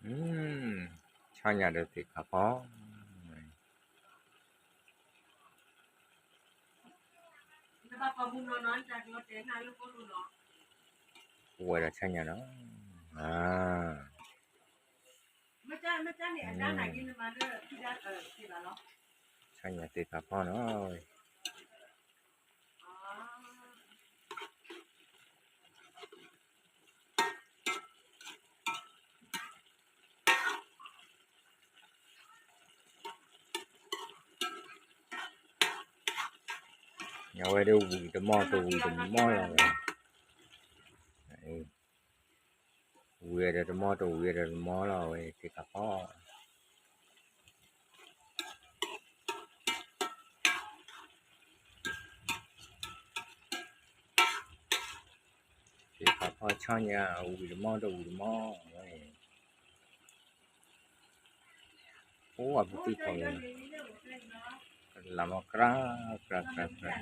ອືມ ຊາຍາເດີຕິກະພອນ ອວຍລະຊາຍາເນາະ ອາ ຊາຍາຕິກະພອນເນາະ. ເອົາໄວ້ເດີ ຫວີຕະໝໍ້ໂຕຫວີຕະໝໍ້ລະເວີຍ ຫວີຕະໝໍ້ໂຕຫວີຕະໝໍ້ລະເວີຍ ຕິກະພອນ. ເກັບປາຄອຊອນຍາ ຫວີຕະໝໍ້ໂຕຫວີຕະໝໍ້ ໂອ້ ອາ ພຸດຕິເຂົາ ລຳເອົາກຣາບ ກຣາບ ກຣາບ ກຣາບ.